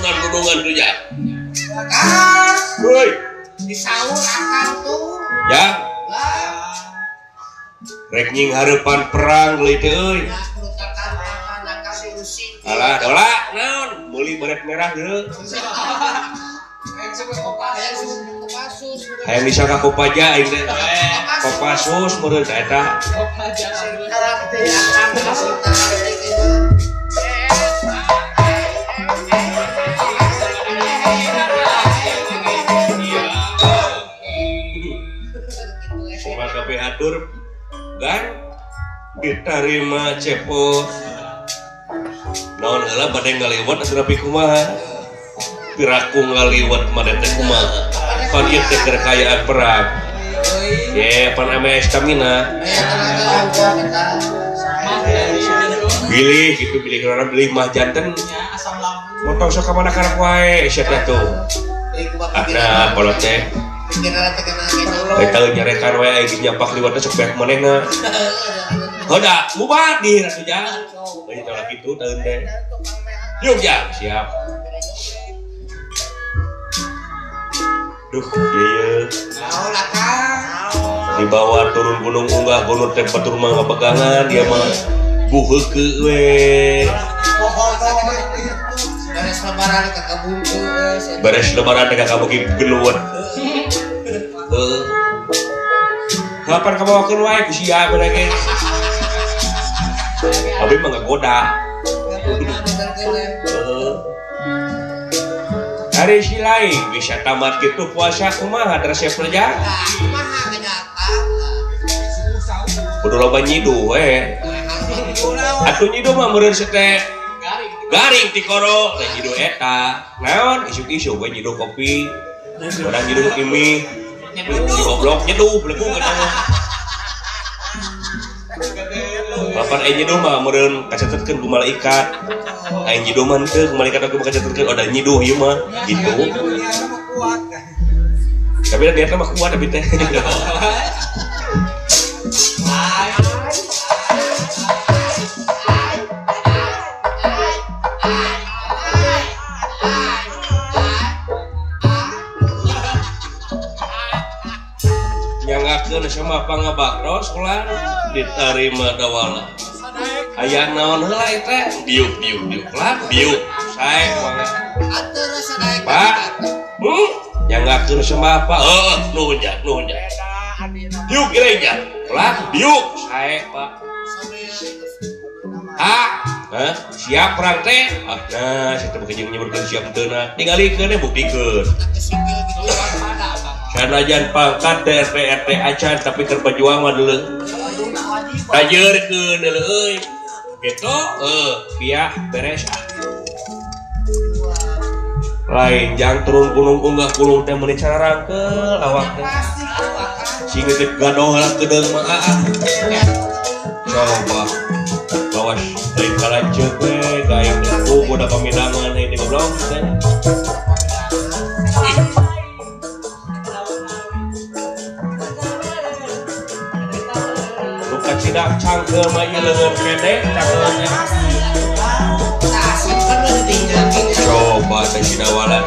Syukuran gunungan tuh ya. Woi, disaur akan tuh. Ya. Rek nying hareupan perang deui teh euy. Alah, dola naon? Meuli beret merah deui. Hayang disangka Kopaja aing teh. Kopassus meureun teh eta. Kumaha kabeh atur gan diterima cepo. Naon heula bade ngaliwat atuh nepi kumaha? Piraku ngaliwat mah teh kumaha? Pan ieu teh kekayaan perang. Ye, pan ame stamina. Bilih gitu bilih orang bilih mah janten. Motor sok ka mana karep wae sia teh tuh. Ah, nah, kolot teh. Eta nyarekan wae aing nyapak liwatna sok beak manehna. Hoda, mubadir atuh jang. Euy teh kitu taeun teh. Yuk jang, siap. Duh, ieu dibawa turun gunung unggah gunung teh batur mah ngapegangan dia mah buheukeun we. Beres lebaran ka kabungku. Beres lebaran ka kabungku geluwet. Heuh. Kapan kabawakeun wae ku sia bener ge. Abi mah ngagoda. Heeh. Hari si lain bisa tamat gitu puasa kumaha resep kerja? Kumaha kenyataan. Kudu loba nyiduh we. Atuh nyiduh mah meureun teh garing ti koro teh nyiduh eta. Naon isuk-isuk we nyiduh kopi. Urang nyiduh imi. Si goblok nyeduh belegung eta mah. Lapan aing nyiduh mah meureun kacatetkeun ku malaikat. Aing nyiduh mah henteu ku malaikat aku kacatetkeun oh da nyiduh ieu mah gitu. Tapi niatna mah kuat tapi teh. Nyangakeun sama pangabaktos ulah diterima dawala. Aya naon heula eta diuk diuk diuk lah diuk sae mangga. Pak, nyangakeun sama apa? Heuh, nuhun ja, nuhun ja. Diuk ieu ja. Lah diuk sae Pak. Ah, heh, siap perang teh. Ah, nah, saya teh jeung nyebutkeun siap teu na. Tingalikeun we buktikeun. Sanajan pangkat DRT RT acan tapi keur berjuang mah deuleu. Tajeurkeun deuleu euy. Gitu, piah beres ah. Lain jang turun gunung unggah gunung teh meuni cararangkeul awak teh. Sing teh gadoh lah kedeung mah ah. Coba bawas lain kalanceuk we ka aing teh kudu pamindangan aing teh goblok teh. Tidak cangkeul mah ieu leungeun pendek cangkeulnya. Coba teh sidawala.